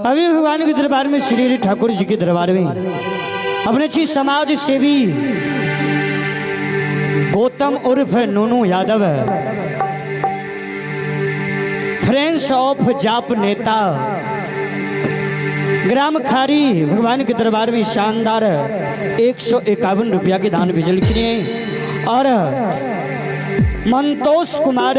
अभी भगवान के दरबार में, श्री हरि ठाकुर जी के दरबार में अपने छी समाज सेवी गौतम उर्फ नूनू यादव, फ्रेंड्स ऑफ जाप नेता, ग्राम खारी, भगवान के दरबार में शानदार 151 रुपया के दान भेजल के। और मंतोष कुमार,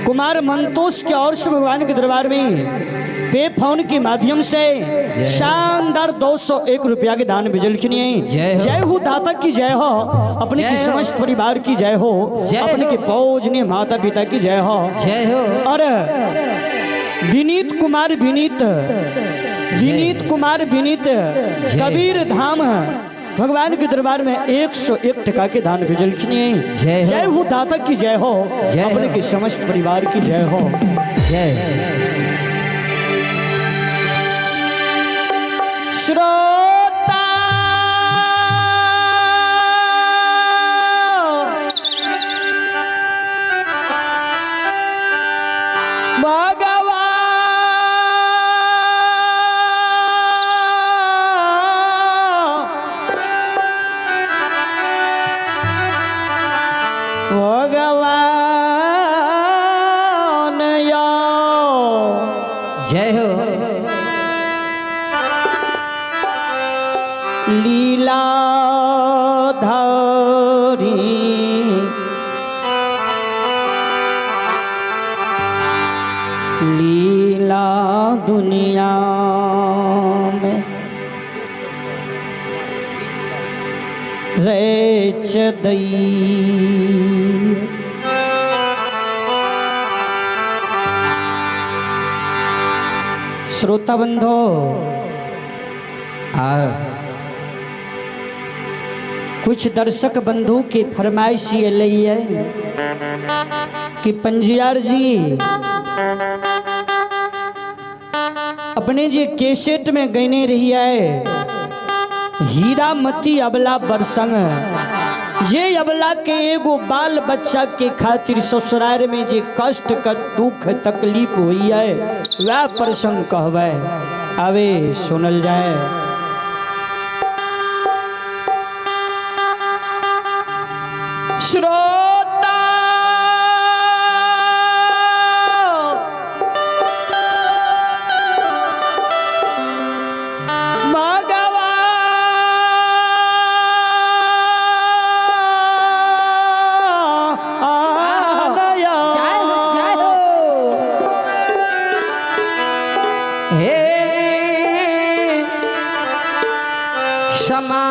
कुमार मंतोष के और से भगवान के दरबार में पे फोन के माध्यम से शानदार 201 रुपया के दान भेजल के। जय हो। जय हो दाता की जय हो, अपने जय की हो। समस्त परिवार की जय हो, जय अपने हो। के पौजनीय माता पिता की जय हो। जय हो। और विनीत कुमार विनीत, विनीत कुमार विनीत, कबीर धाम, भगवान के दरबार में 101 टका के दान भेजल। जय हो। जय हो दाता की जय हो, जय हो। अपने के समस्त परिवार की जय हो। जय। श्रोता भगवान, भगवान या जय हो। लीला धारी लीला दुनिया में रेच दई। श्रोता बंधो, आ कुछ दर्शक बंधु की फरमाइश ये लई है कि पंजियार जी अपने जी केसेट में गने रही है हीरामती अबला बरसंग, ये अबला के एगो बाल बच्चा के खातिर ससुराल में जे कष्ट का दुख तकलीफ हुई है वह प्रसंग कहवे, आवे सुनल जाए। श्रोता भगवान जय हो, जय हो। हे क्षमा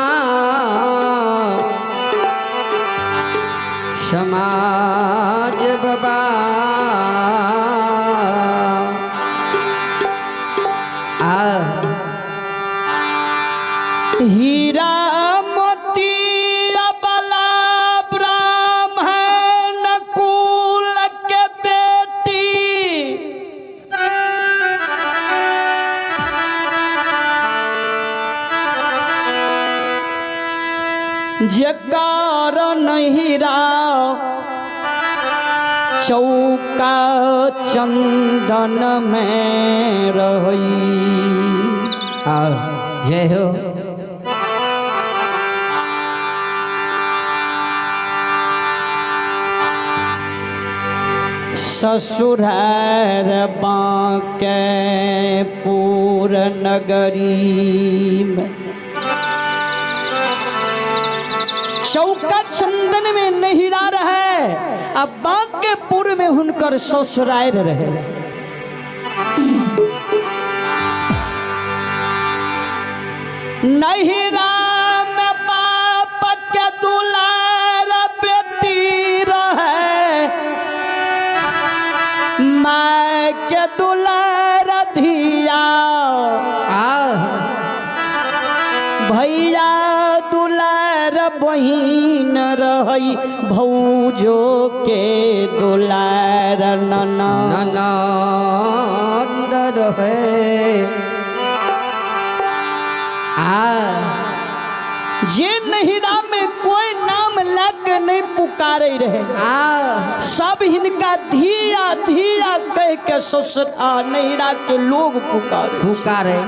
समाज बाबा आ हीरा मोती अबला ब्राह्मण कुल के बेटी, जकार हीरा चौका चंदन में रही। आ जय हो। ससुरार बांके पूर नगरी में चौका चंदन में नहिरा रहे, अब बांकेपुर में हुनकर ससुरार रहे। नहिरा में बाप के दुलार बेटी रहे, माय के दुलार धिया, आ भैया दुलार बहिन रही, भौजो के दुलार नना ननंद रहे। आ जे नहिरा में कोई नाम ला के नहीं पुकारे रहे, आ सब हिनका धिया धिया कह के ससुर आ नहिरा के लोग पुकारे। पुकारे।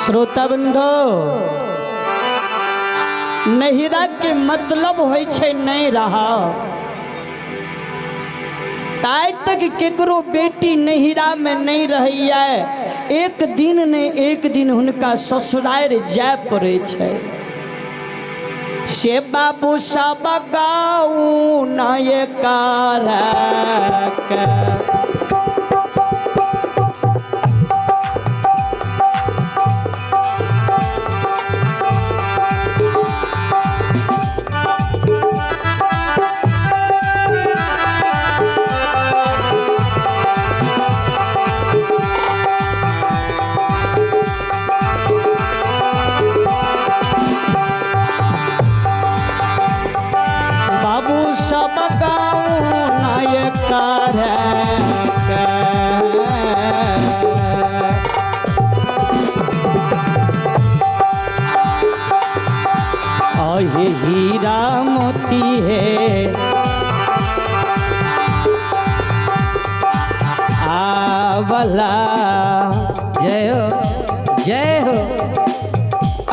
श्रोता बंधु, नहिरा के मतलब होइ छै नहीं रहा। ताइ तक केकरो बेटी नहिरा में नहीं रहैया, एक दिन ने एक दिन हुनका ससुरार जाय पड़ै छै। से बाबू सब गाऊ नय कारक बाबू सब गाऊ नय कारक। अहे हीरा मोती है आवला, जय हो जय हो।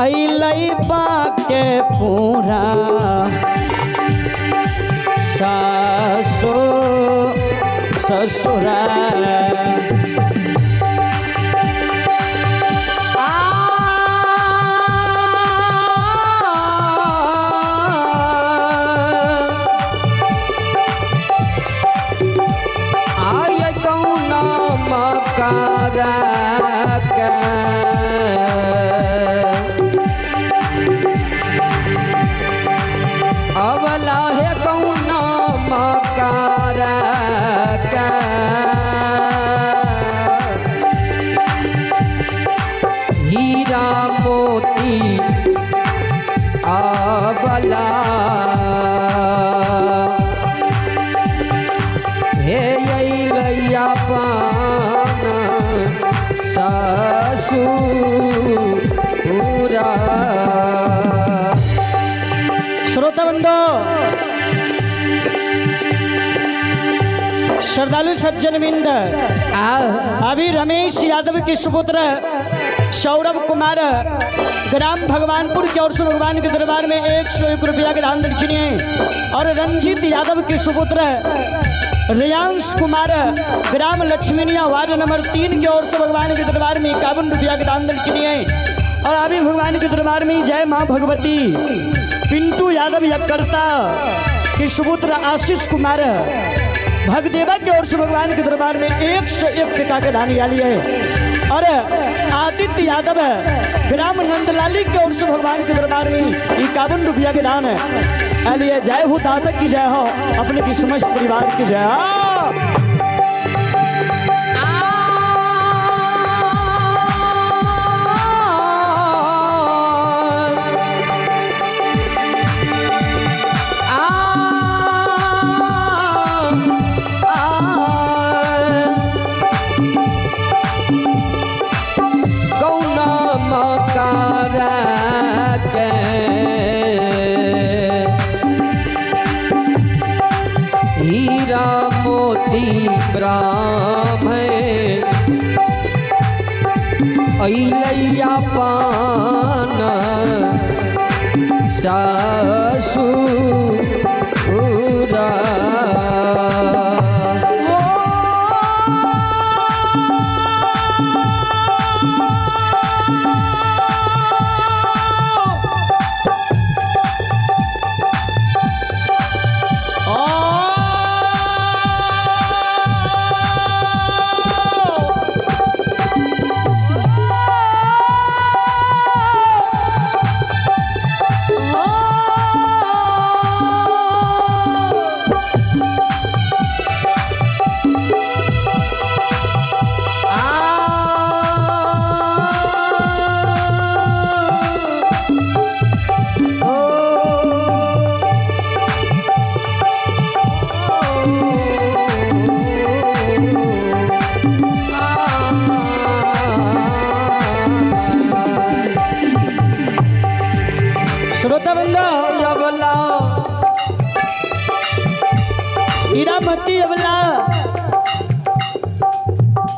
अइलै बाके पूरा सासो ससुरा। आ आय कौन मकारक अवला हे कौन मकारक हीरा मोती अबला हे अइलैया पान ससुरा। श्रोता बंधु, श्रद्धालु सज्जन बिंद, आ अभी रमेश यादव के सुपुत्र सौरभ कुमार ग्राम भगवानपुर की ओर से भगवान के दरबार में 101 रुपया के दान दक्षिणी है। और रंजीत यादव के सुपुत्र रियांश कुमार ग्राम लक्ष्मीनिया वार्ड नंबर 3 की ओर से भगवान के दरबार में 51 रुपया के दान दक्षिणी है। और अभी भगवान के दरबार में जय माँ भगवती पिंटू यादव यज्ञकर्ता के सुपुत्र आशीष कुमार भगदेवा की ओर से भगवान के दरबार में 101 टका के दान आली है। और आदित्य यादव ग्राम नंदलाली की ओर से भगवान के दरबार में 51 रुपया के दान है आली है। जय हो दाता की जय हो, अपने की समस्त परिवार की जय हो। कौन मकारक हीरा मोती ब्राह्मण अइलैया पान ससुरा। ओ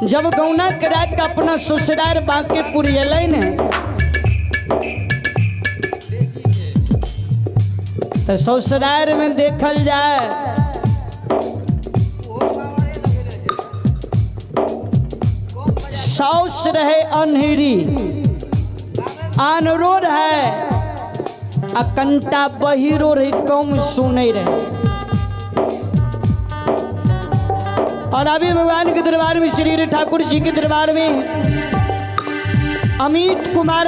जब गौना करा के अपना ससुरार बांकेपुर एलै ने तो ससुरार में देखल जाए साउस रहे अनहरी आनरो रहे आ कंटा बहिरो रहे कम सुने रहे। और अभी भगवान के दरबार में श्री ठाकुर जी के दरबार में अमित कुमार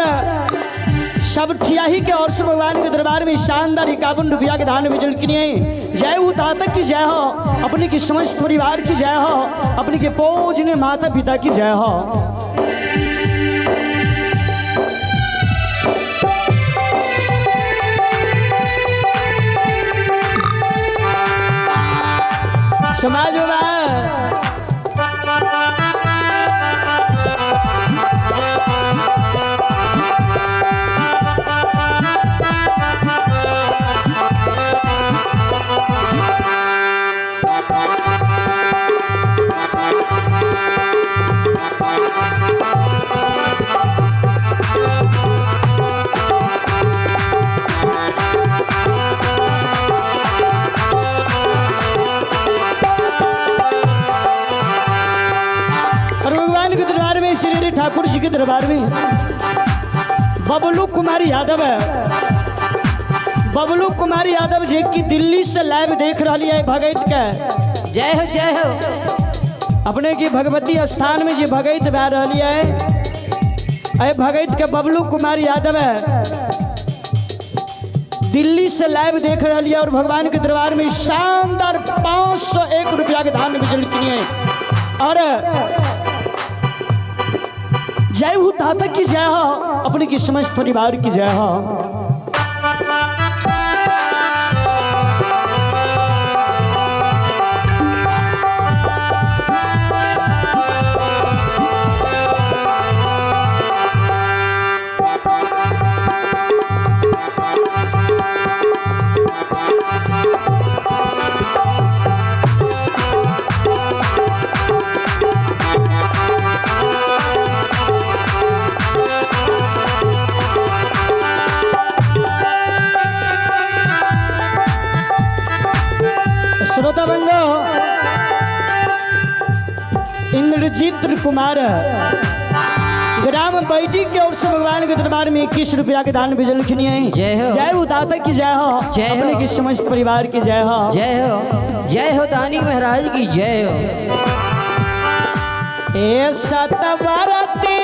सब ठियाही के और से भगवान के दरबार में शानदार 51 रुपया के दान विजल के लिए जय हो तातक की जय हो, अपने की समस्त परिवार की जय हो, अपने के पूजनीय माता पिता की जय हो। समाज श्री ठाकुर जी के दरबार में बबलू कुमार यादव है। बबलू कुमार यादव जी की दिल्ली से लाइव देख रही है भगत के। जय हो जय हो। अपने की भगवती स्थान में जी भगत बह रही है, अरे भगत के बबलू कुमार यादव है दिल्ली से लाइव देख रही है और भगवान के दरबार में शानदार 501 रुपया के दान बिजली के लिए। और जय हो दाता की जय हो, अपने की समस्त परिवार की जय हो। श्रोता बंधु इंद्रजीत कुमार ग्राम बैठी के ओर से भगवान के दरबार में 21 रुपया के दान भेजल है। जय हो। जय हो दाता की जय हो, जय हो। अपने की समस्त परिवार की जय हो। जय हो जय हो दानी महाराज की जय हो। ए सतवरती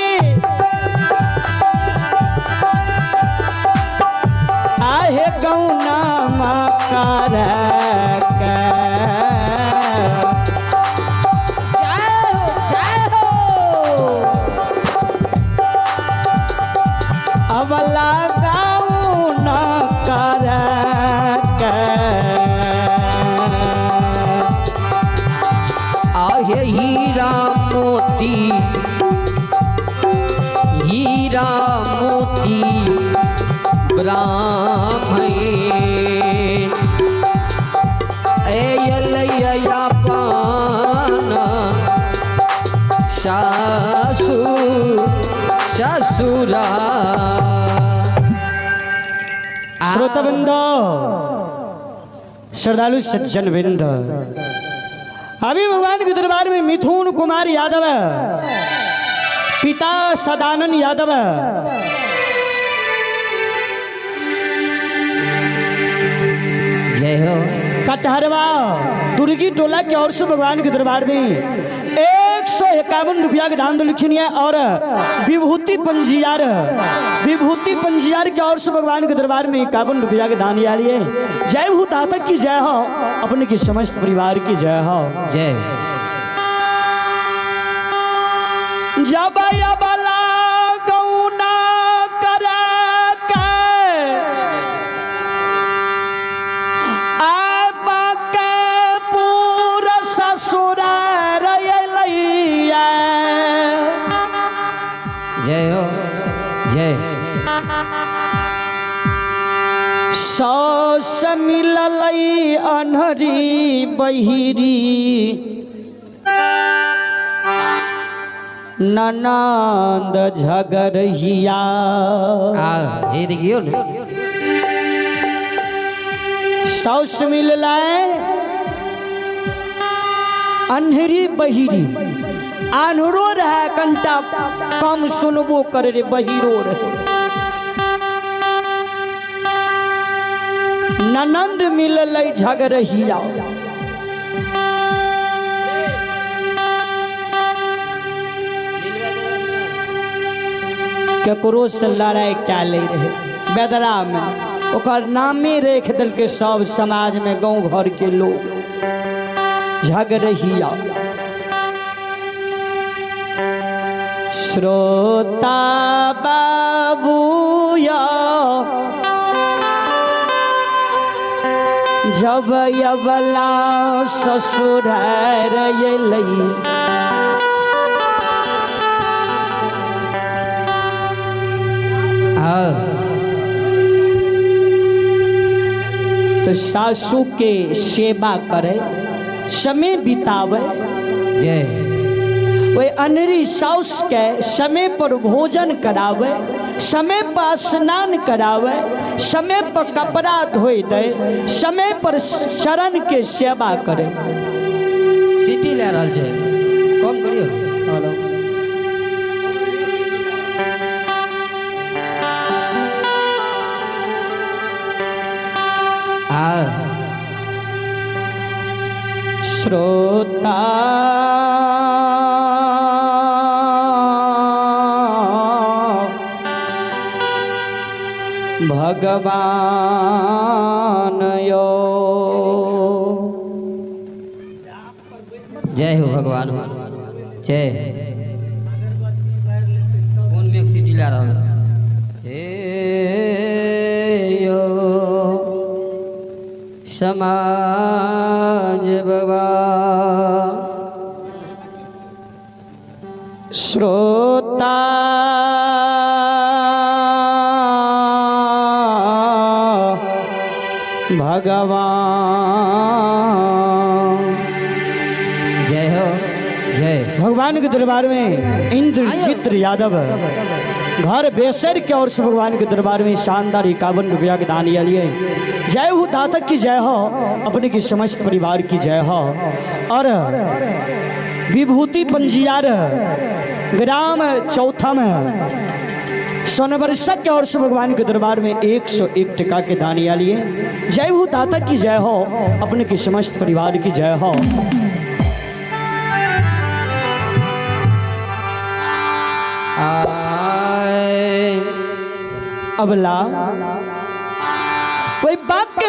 आहे गौना माकार अवला गौना कर आहे हीरा मोती हीरा मोती ब्राह्मण ए पान सासु ससुरा। श्रोतावृंद श्रद्धालु सज्जन वृंद, अभी भगवान के दरबार में मिथुन कुमार यादव पिता सदानंद यादव जय हो कटहरवा दुर्गी टोला के ओर से भगवान के दरबार में 151 रुपया के दान लिखनी है। और विभूति पंजियार के ओर से भगवान के दरबार में 51 रुपया के दान आ रही है। जय हो दाता की जय हो, अपने की समस्त परिवार की जय हो। जय जब अबला गौना करा के पूर ससुरार अयलैया। जय हो जय। सौस मिललई अनहरी बहिरी ननंद झगरहिया। आ ये देखियो ने साउस मिललै अन्हरी बहिरी, आन्हरो रहे कंटा कम सुनबो करे रे, बहिरो रहे। ननंद मिललै झगरहिया। केकरो से लड़ाई क्या ले रहे बेदरा में, ओकर नामे रेख देलकै सब समाज में गाँव घर के लोग झगरहिया। श्रोता बाबूया जब यबला ससुरार अयलै, हाँ तो सासू के सेवा करे, समय बितावे। जय वही अनरी साउस के समय पर भोजन करावे, समय पर स्नान करावे, समय पर कपड़ा धोई दे, समय पर चरण के सेवा करे। सीटी ले रहल छै, कम करियो। हाँ श्रोता भगवान यो। जय हो भगवान, जय। कौन में सीटी ला रहल हे यो समाज बाबा। श्रोता भगवान जय हो जय। भगवान के दरबार में इंद्रजीत यादव घर बेसर के और से भगवान के दरबार में शानदार 51 रुपया के दान लिए। जय हो दातक की जय हो, अपने की समस्त परिवार की जय हो। और विभूति पंजियार ग्राम चौथा में सोनवर्षा के और से भगवान के दरबार में 101 टका के दान लिए। जय हो दाता की जय हो, अपने की समस्त परिवार की जय हो। आए अबला वही बाप के